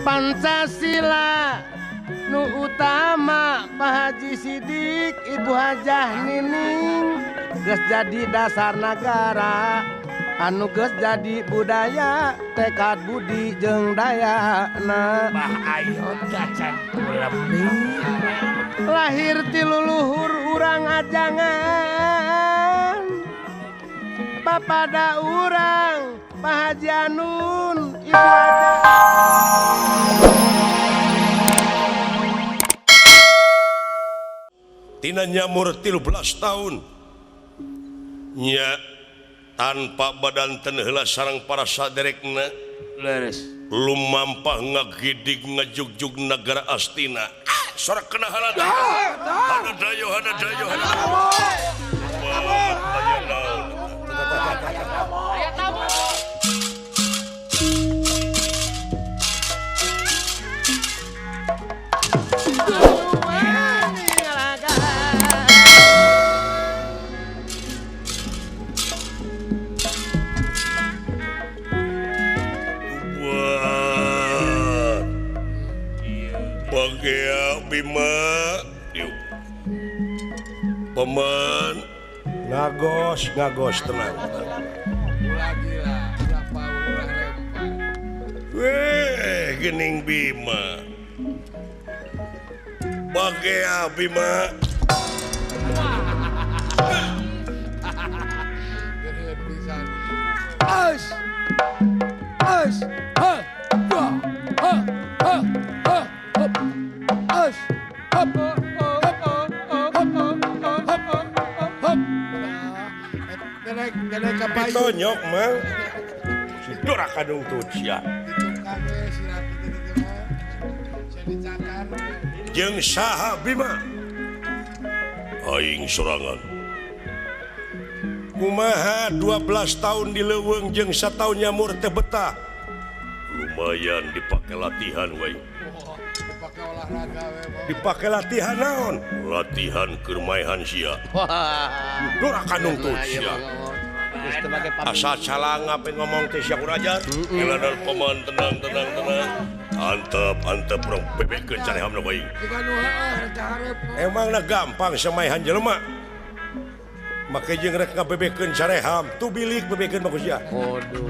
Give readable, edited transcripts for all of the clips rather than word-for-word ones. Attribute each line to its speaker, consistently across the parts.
Speaker 1: Pancasila nu utama Pak Haji Sidik Ibu Hajah Nining geus jadi dasar nagara anu geus jadi budaya tekad budi jeung dayana.
Speaker 2: Bah ayo dacan kulemi
Speaker 1: lahir ti luluhur urang ajangan papada urang Pak Haji Anun Ibu Hajah.
Speaker 3: Tina nyamur 13 tahun nya tanpa badan ten heula sareng para saderekna
Speaker 2: leres
Speaker 3: lumampah ngagidig ngajugjug nagara Astina. Sorak kena halada hana dayo hana dayo hana Bima Paman ngagos ngagos tenang. Weh gening Bima Bagea Bima.
Speaker 2: As as ha ha ha ha ha as hop hop hop hop hop.
Speaker 3: Ditonyok mah si doraka dungtut sia. Jeung saha Bima? Aing sorangan. Kumaha 12 tahun di leuweung jeung sataun nyamur teh betah. Lumayan dipake latihan we. Dipakai latihan naon? Latihan keur maehan sia. Doraka nungtut sia. Asa calanga pe ngomong teh sia kuraja. Eladar paman tenang tenang tenang. Antep antep urang bebekeun carehamna bae. Emangna gampang samaehan jelema. Make jeung rek ngabebekeun careham, tu bilik bebekeun mah ku sia.
Speaker 1: Waduh.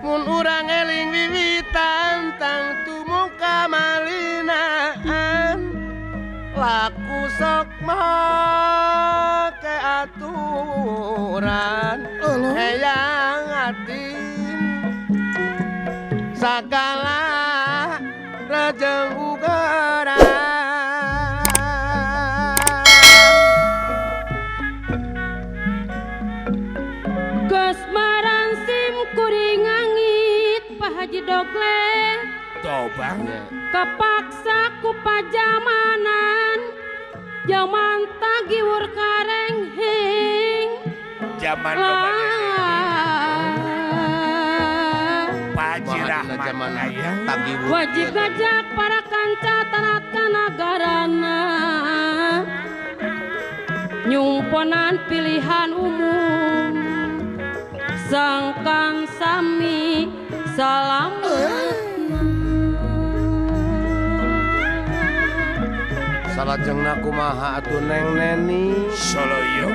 Speaker 1: Mun urang eling wiwitan tangtu muka malinaan laku sok make aturan hayang atin sagala rejeng ugeran.
Speaker 4: Geus maran sim kuring ngangit Pak Haji Dogle
Speaker 2: tobang
Speaker 4: kepaksa ku pajamanan jaman tagiwur karenghing
Speaker 2: jaman Pak Haji Rahmat
Speaker 4: wajib ngajak para kanca tarat kanagarana nyumponan pilihan umum sangkang sami salam.
Speaker 1: Salajengna kumaha atuh Neng Neni
Speaker 2: Soloyo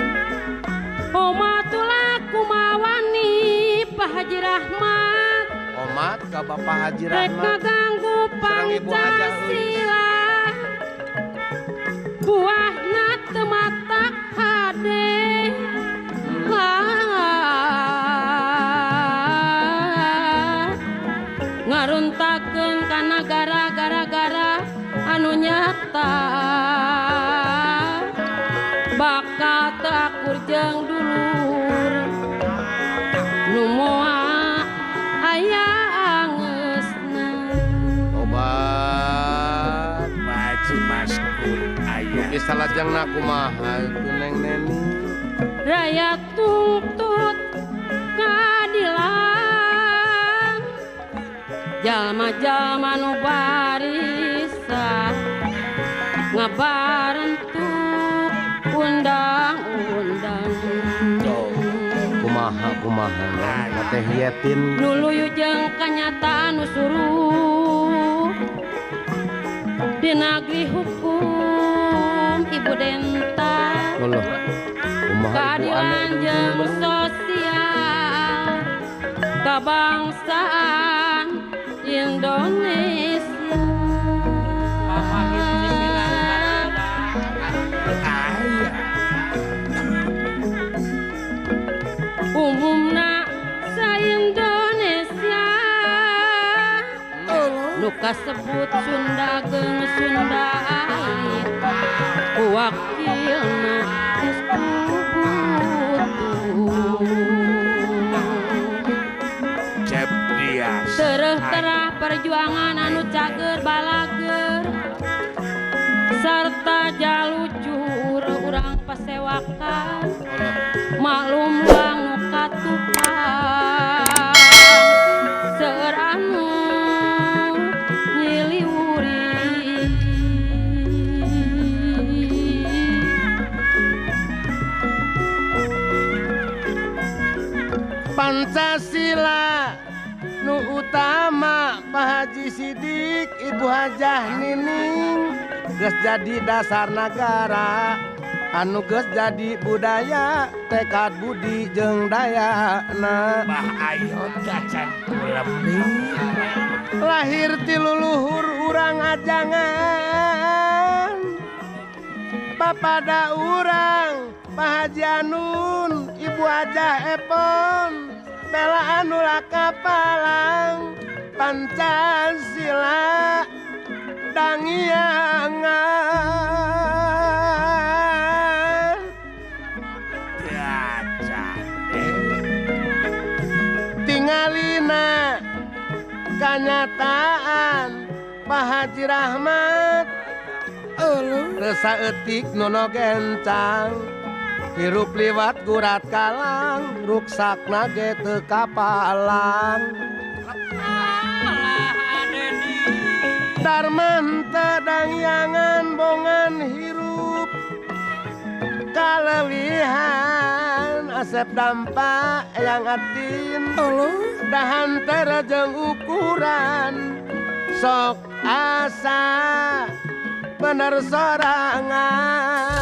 Speaker 4: Omat ulah kumawani Pak Haji Rahmat
Speaker 1: Omat ka Bapak Haji
Speaker 4: rek
Speaker 1: Rahmat
Speaker 4: ngaganggu
Speaker 1: sareng Ibu Hajah Euis.
Speaker 4: Pancasila buahna teu matak hade. Ngaruntakeun kana gara-gara anu nyata bakal teu akur jeung dulur nu moal aya angeusna.
Speaker 1: Obat
Speaker 2: Haji Maskun aya
Speaker 1: Dupi salajengna kumaha atuh Neng Neni
Speaker 4: Rakyat tuntut keadilan jalma-jalma nu barisa ngabarentuk undang-undang.
Speaker 1: Kumaha Kumaha kumaha teh Yetin
Speaker 4: nuluyu jeung kanyataan nu suruh di negeri hukum Ibu Denta
Speaker 1: kumaha
Speaker 4: keadilan jeung sosial kebangsaan Indonesia. Umumna sa-Indonesia nu kasebut Sunda geung Sunda alit wakilna geus butuh. Tereh-terah perjuangan anu cager balager sarta jalucur urang pasewakan maklum lang nu katukang seueur anu nyiliwuri.
Speaker 1: Pancasila nu utama Pak Haji Sidik Ibu Hajah Nining geus jadi dasar nagara anu geus jadi budaya tekad budi jeung dayana.
Speaker 2: Bah ayo dacan kulemi
Speaker 1: lahir ti luluhur urang ajangan papada urang Pak Haji Anun Ibu Hajah Epon bela anu lakapalang Pancasila dangiangan tingalina kanyataan Pak Haji Rahmat teu saeutik nu gencang hirup liwat gurat kalang ruksakna ge teu kapalang. Darman teu dangyangan bongan hirup kalewihan asep dampak yang atin dahan teu jeung ukuran sok asa bener sorangan.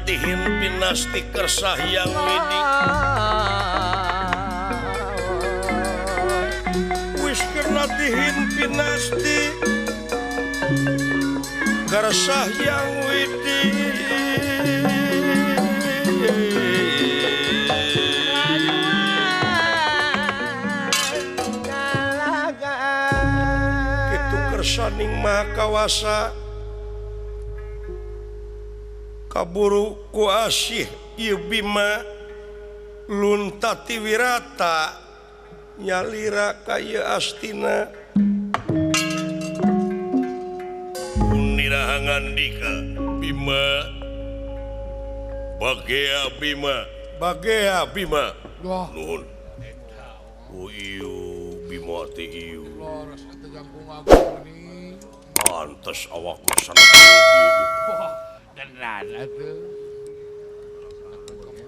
Speaker 3: Dihimpin nasti kersah yang midi wis kena dihimpin nasti kersah yang widi itu kersaning maha kawasa kaburu ku asih ieu Bima luntati wirata nyalira ka ieu astina uniraha ngandika Bima bagea Bima bagea Bima nuhun. Oh ieu Bima teh ieu pantes awak mah sana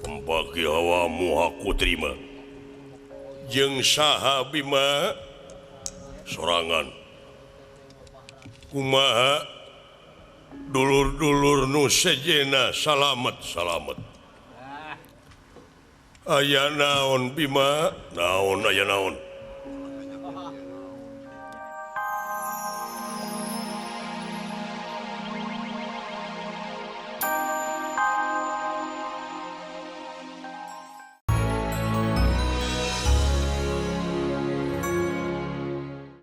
Speaker 3: pembagi hawamu aku terima jeung saha Bima sorangan kumaha dulur-dulur nu sejena salamet salamet aya naon Bima naon aya naon